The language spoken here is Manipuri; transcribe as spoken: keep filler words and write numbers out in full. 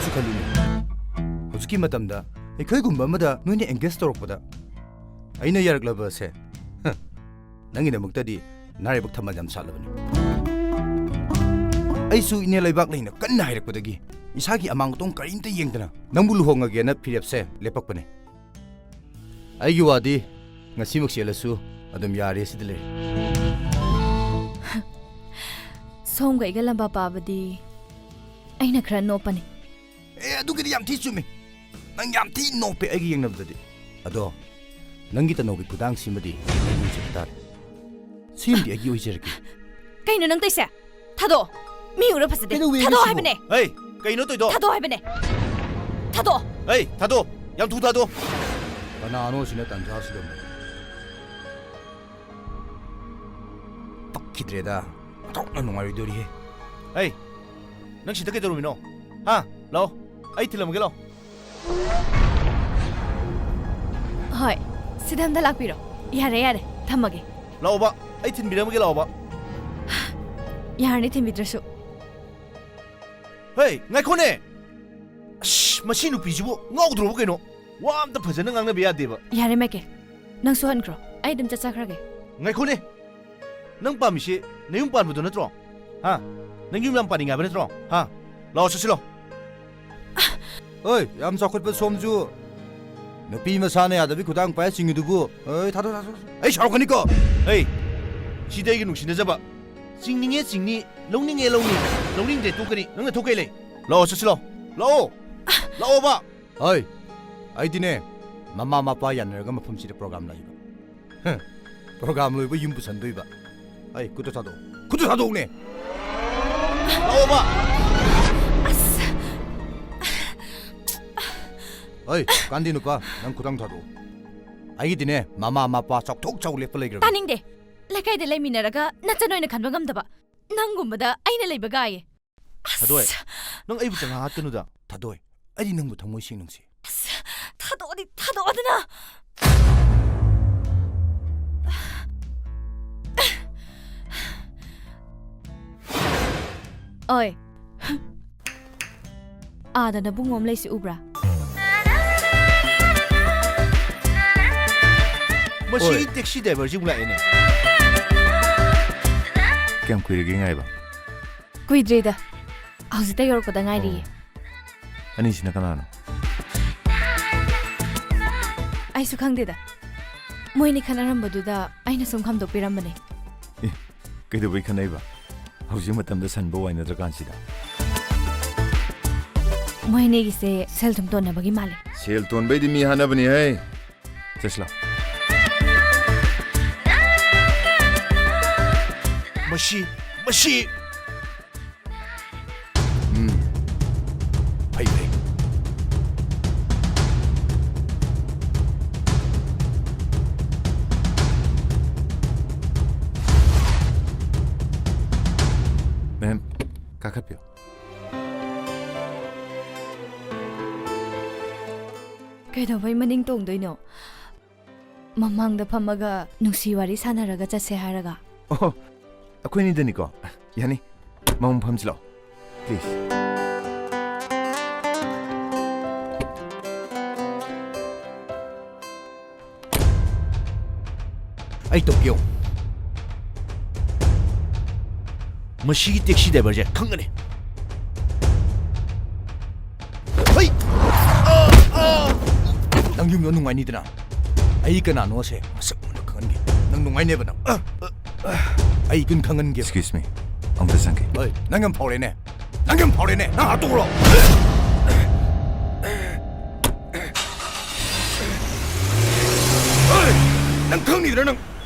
ꯁꯨ ꯈꯜꯂꯨꯅꯦ꯫ ꯍꯧꯖꯤꯛꯀꯤ ꯃꯇꯝꯗ ꯑꯩꯈꯣꯏꯒꯨꯝꯕ ꯑꯃꯗ ꯅꯣꯏꯅ engage ꯇꯧꯔꯛꯄꯗ ꯑꯩꯅ ꯌꯥꯔꯛꯂꯕꯁꯦ, ꯍ, ꯅꯪꯒꯤꯗꯃꯛꯇꯗꯤ ꯅꯥꯔꯩꯕꯛ ꯊꯝꯕꯥꯜ ꯌꯥꯝ ꯁꯥꯠꯂꯕꯅꯤ꯫ ꯑꯩꯁꯨ ꯏꯅꯦ ꯂꯩꯕꯥꯛ ꯂꯩꯅ ꯀꯟꯅ ꯍꯥꯏꯔꯛꯄꯗꯒꯤ ꯏꯁꯥꯒꯤ ꯑꯃꯥꯡ ꯑꯇꯣꯡ ꯀꯔꯤꯝꯇ ꯌꯦꯡꯗꯅ ꯅꯪꯕꯨ ꯂꯨꯍꯣꯡꯉꯒꯦꯅ ꯐꯤꯔꯦꯞꯁꯦ ꯂꯦꯞꯄꯛꯄꯅꯦ꯫ ꯑꯩꯒꯤ ꯋꯥꯗꯤ ꯉꯁꯤꯃꯛ ꯆꯦꯜꯂꯁꯨ ꯑꯗꯨꯝ ꯌꯥꯔꯦ, ꯁꯤꯗ ꯂꯩꯔꯦ꯫ ꯁꯣꯝꯒ ꯑꯩꯒ ꯂꯝꯕꯥ ꯄꯥꯕꯗꯤ ꯑꯩꯅ ꯈꯔ ꯅꯣꯞꯄꯅꯤ꯫ ꯑꯦ, ꯑꯗꯨꯒꯤꯗꯤ ꯌꯥꯝ ꯊꯤ ꯆꯨꯝꯃꯤ꯫ ꯅꯪ ꯌꯥꯝ ꯊꯤ ꯅꯣꯞꯄꯦ ꯑꯩꯒ ꯌꯦꯡꯅꯕꯗꯗꯤ꯫ ꯑꯗꯣ ꯅꯪꯒꯤ ꯇꯅꯧꯒꯤ ꯈꯨꯗꯥꯡꯁꯤꯃꯗꯤ ꯑꯩ ꯌꯦꯡꯖꯕ ꯇꯥꯔꯦ꯫ ꯁꯤꯃꯗꯤ ꯑꯩꯒꯤ ꯑꯣꯏꯖꯔꯒꯦ꯫ ꯀꯩꯅꯣ ꯅꯪ ꯇꯧꯏꯁꯦ? ꯊꯥꯗꯣꯛꯑꯣ꯫ ꯃꯤ ꯎꯔ ꯐꯖꯗꯦ꯫ ꯀꯩꯗꯧꯋꯦ ꯊꯥꯗꯣꯛꯑꯣ ꯍꯥꯏꯕꯅꯦ꯫ ꯍꯩ, ꯀꯩꯅꯣ ꯇꯧꯏꯗꯣ? ꯊꯥꯗꯣꯛꯑꯣ ꯍꯥꯏꯕꯅꯦ꯫ ꯊꯥꯗꯣꯛꯑꯣ꯫ ꯍꯩ, ꯊꯥꯗꯣꯛꯑꯣ꯫ ꯌꯥꯝ ꯊꯨ ꯊꯥꯗꯣꯛꯑꯣ꯫ ꯀꯅꯥꯅꯣ ꯁꯤꯅ ꯇꯟꯖꯥꯁꯤꯗ? ꯄꯛꯈꯤꯗ꯭ꯔꯦꯗ꯫ ꯑꯣꯟꯊꯣꯛꯅ ꯅꯨꯡꯉꯥꯏꯔꯣꯏꯗꯣꯔꯤꯍꯦ꯫ ꯍꯩ, ꯅꯪ ꯁꯤꯗ ꯀꯩꯗꯧꯔꯝꯃꯤꯅꯣ? ꯍꯥ? ꯂꯥꯛꯑꯣ꯫ ꯑꯩ ꯊꯤꯜꯂꯝꯃꯒꯦ, ꯂꯥꯛꯑꯣ꯫ ꯍꯣꯏ, ꯁꯤꯗ ꯑꯝꯇ ꯂꯥꯛꯄꯤꯔꯣ꯫ ꯌꯥꯔꯦ, ꯌꯥꯔꯦ, ꯊꯝꯃꯒꯦ꯫ ꯂꯥꯛꯑꯣꯕ, ꯑꯩ ꯊꯤꯟꯕꯤꯔꯝꯃꯒꯦ, ꯂꯥꯛꯑꯣꯕ꯫ ꯌꯥꯔꯅꯤ, ꯊꯤꯟꯕꯤꯗ꯭ꯔꯁꯨ꯫ ꯍꯦ, ꯉꯥꯏꯈꯣꯅꯦ! ꯑꯁ, ꯃꯁꯤ ꯅꯨꯄꯤꯁꯤꯕꯨ ꯉꯥꯎꯗ꯭ꯔꯣꯕ ꯀꯩꯅꯣ? ꯋꯥ ꯑꯝꯇ ꯐꯖꯅ ꯉꯥꯡꯅꯕ ꯌꯥꯗꯦꯕ꯫ ꯌꯥꯔꯦ, ꯃꯥꯏꯀꯦꯜ, ꯅꯪꯁꯨ ꯍꯟꯈ꯭ꯔꯣ꯫ ꯑꯩ ꯑꯗꯨꯝ ꯆꯠꯆꯈ꯭ꯔꯒꯦ꯫ ꯉꯥꯏꯈꯣꯅꯦ! ꯅꯪ ꯄꯥꯝꯃꯤꯁꯦ ꯅꯌꯨꯝ ꯄꯥꯟꯕꯗꯣ ꯅꯠꯇ꯭ꯔꯣ? ꯍꯥ? ꯅꯪ ꯌꯨꯝ ꯌꯥꯝ ꯄꯥꯅꯤꯡꯉꯦ ꯍꯥꯏꯕ ꯅꯠꯇ꯭ꯔꯣ? ꯍꯥ? ꯂꯥꯛꯑꯣ, ꯆꯠꯁꯤ ꯂꯥꯛꯑꯣ꯫ ꯑꯣꯏ, ꯌꯥꯝ ꯆꯥꯎꯈꯠꯄ ꯁꯣꯝꯁꯨ꯫ ꯅꯨꯄꯤ ꯃꯁꯥꯅ ꯌꯥꯗꯕꯤ ꯈꯨꯗꯥꯡ ꯄꯥꯏꯔ ꯆꯤꯡꯉꯤꯗꯨꯕꯨ꯫ ꯑꯣꯏ, ꯊꯥꯗꯣꯛ, ꯊꯥꯗꯣꯛ꯫ ꯑꯩ ꯁꯥꯎꯔꯛꯀꯅꯤꯀꯣ꯫ ꯑꯩ, ꯁꯤꯗꯤ ꯑꯩꯒꯤ ꯅꯨꯡꯁꯤꯅꯖꯕ꯫ ꯆꯤꯡꯅꯤꯡꯉꯦ ꯆꯤꯡꯅꯤ, ꯂꯧꯅꯤꯡꯉꯦ ꯂꯧꯅꯤ, ꯂꯧꯅꯤꯡꯗ꯭ꯔꯦ ꯇꯣꯛꯀꯅꯤ꯫ ꯅꯪꯅ ꯊꯣꯛꯀꯩ ꯂꯩ꯫ ꯂꯥꯛꯑꯣ, ꯆꯠꯁꯤ ꯂꯥꯛꯑꯣ꯫ ꯂꯥꯛꯑꯣ꯫ ꯂꯥꯛꯑꯣꯕ꯫ ꯍꯣꯏ, ꯑꯩꯗꯤꯅꯦ, ꯃꯃꯥ ꯃꯄꯥ ꯌꯥꯅꯔꯒ ꯃꯐꯝꯁꯤꯗ program ꯂꯥꯛꯏꯕ꯫ ꯍ, program ꯂꯣꯏꯕ ꯌꯨꯝ ꯄꯨꯁꯟꯗꯣꯏꯕ꯫ ꯑꯩ ꯈꯨꯠꯇ ꯊꯥꯗꯣꯛꯑꯣ꯫ ꯈꯨꯠꯇ ꯊꯥꯗꯣꯛꯎꯅꯦ꯫ ꯂꯥꯛꯑꯣꯕ꯫ ꯑꯁ! ꯍꯣꯏ, ꯀꯥꯟꯗꯤ ꯅꯨꯄꯥ, ꯅꯪ ꯈꯨꯗꯥꯡ ꯊꯥꯗꯣꯛꯑꯣ꯫ ꯑꯩꯒꯤꯗꯤꯅꯦ, ꯃꯃꯥ ꯃꯄꯥ ꯆꯥꯎꯊꯣꯛ ꯆꯥꯎ ꯂꯦꯞꯄ ꯂꯩꯈ꯭ꯔꯕꯅꯤ꯫ ꯇꯥꯅꯤꯡꯗꯦ꯫ ꯂꯩꯀꯥꯏꯗ ꯂꯩꯃꯤꯟꯅꯔꯒ ꯅꯆꯟ ꯑꯣꯏꯅ ꯈꯟꯕ ꯉꯝꯗꯕ ꯅꯪꯒꯨꯝꯕꯗ ꯑꯩꯅ ꯂꯩꯕ ꯒꯥꯏꯌꯦ꯫ ꯑꯁ! ꯊꯥꯗꯣꯏ, ꯅꯪ ꯑꯩꯕꯨ ꯆꯪꯉꯛ ꯍꯥꯠꯀꯅꯨꯗ꯫ ꯊꯥꯗꯣꯏ, ꯑꯩꯗꯤ ꯅꯪꯕꯨ ꯊꯃꯣꯏ ꯁꯦꯡꯅ ꯅꯨꯡꯁꯤ꯫ ꯑꯁ! ꯊꯥꯗꯣꯛꯑꯗꯤ ꯊꯥꯗꯣꯛꯑꯗꯅ! ꯑꯣꯏ, ꯑꯥꯗ ꯅꯕꯨꯡꯉꯣ ꯑꯃ ꯂꯩꯁꯤ ꯎꯕ꯭ꯔꯥ? ꯃꯁꯤꯒꯤ ꯑꯣꯏ꯫ ꯇꯦꯛꯁꯤ ꯗ꯭ꯔꯥꯏꯚꯔꯁꯤꯕꯨ ꯂꯥꯛꯑꯦꯅꯦ꯫ ꯀꯌꯥꯝ ꯀꯨꯏꯔꯒꯦ ꯉꯥꯏꯕ? ꯀꯨꯏꯗ꯭ꯔꯤꯗ꯫ ꯍꯧꯖꯤꯛꯇ ꯌꯧꯔꯛꯄꯗ ꯉꯥꯏꯔꯤꯌꯦ꯫ ꯑꯣ꯫ ꯑꯅꯤꯁꯤꯅ ꯀꯅꯥꯅꯣ? ꯑꯩꯁꯨ ꯈꯪꯗꯦꯗ꯫ ꯃꯣꯏꯅꯤ ꯈꯠꯅꯔꯝꯕꯗꯨꯗ ꯑꯩꯅ ꯁꯨꯝ ꯈꯥꯝꯗꯣꯛꯄꯤꯔꯝꯕꯅꯦ꯫ ꯑꯦ, ꯀꯩꯗꯧꯕꯩ ꯈꯠꯅꯩꯕ? ꯍꯧꯖꯤꯛ ꯃꯇꯝꯗ ꯁꯟꯕ ꯋꯥꯏꯅꯗ꯭ꯔꯀꯥꯟꯁꯤꯗ꯫ ꯃꯣꯏ ꯑꯅꯤꯒꯤꯁꯦ ꯁꯦꯜ ꯊꯨꯝ ꯇꯣꯟꯅꯕꯒꯤ ꯃꯥꯜꯂꯦ꯫ ꯁꯦꯜ ꯇꯣꯟꯕꯩꯗꯤ ꯃꯤ ꯍꯥꯠꯅꯕꯅꯤ ꯍꯦ꯫ ꯆꯠꯁꯤꯂꯥꯎ꯫ ꯃꯁꯤ, ꯃꯁꯤ꯫ ꯎꯝ꯫ ꯐꯩ, ꯐꯩ꯫ ꯃꯦꯝ, ꯀꯥꯈꯠꯄꯤꯌꯨ꯫ ꯀꯩꯗꯧꯕꯩ ꯃꯅꯤꯡ ꯇꯣꯡꯗꯣꯏꯅꯣ? ꯃꯃꯥꯡꯗ ꯐꯝꯃꯒ ꯅꯨꯡꯁꯤ ꯋꯥꯔꯤ ꯁꯥꯟꯅꯔꯒ ꯆꯠꯁꯦ ꯍꯥꯏꯔꯒ꯫ ꯑꯣꯍꯣ, ꯑꯩꯈꯣꯏꯅꯤꯗꯅꯤꯀꯣ꯫ ꯌꯥꯅꯤ, ꯃꯃꯥꯡ ꯐꯝꯁꯤ ꯂꯥꯛꯑꯣ, please꯫ ꯑꯩ ꯇꯧꯒꯦ ꯌꯦꯡꯉꯨ꯫ ꯃꯁꯤꯒꯤ ꯇꯦꯛꯁꯤ ꯗ꯭ꯔꯥꯏꯚꯔꯁꯦ ꯈꯪꯒꯅꯤ꯫ ꯍꯩ! ꯑꯥ! ꯑꯥ! ꯅꯪ ꯌꯨꯝ ꯌꯧ ꯅꯨꯡꯉꯥꯏꯅꯤꯗꯅ꯫ ꯑꯩ ꯀꯅꯥꯅꯣꯁꯦ ꯃꯁꯛ ꯃꯨꯟꯅ ꯈꯪꯍꯟꯒꯦ꯫ ꯅꯪ ꯅꯨꯡꯉꯥꯏꯅꯦꯕ ꯅꯪ꯫ ꯑꯥ! ꯑꯥ! ꯑꯩ ꯒꯨꯟ ꯈꯪꯍꯟꯒꯦ꯫ Excuse me, ꯑꯃꯨꯛꯇ ꯆꯪꯒꯦ꯫ ꯍꯣꯏ, ꯅꯪ ꯌꯥꯝ ꯐꯥꯎꯔꯦꯅꯦ꯫ ꯅꯪ ꯌꯥꯝ ꯐꯥꯎꯔꯦꯅꯦ꯫ ꯅꯪ ꯍꯥꯠꯇꯣꯛꯎꯔꯣ꯫ ꯍꯣꯏ, ꯅꯪ ꯈꯪꯅꯤꯗꯅ ꯅꯪ꯫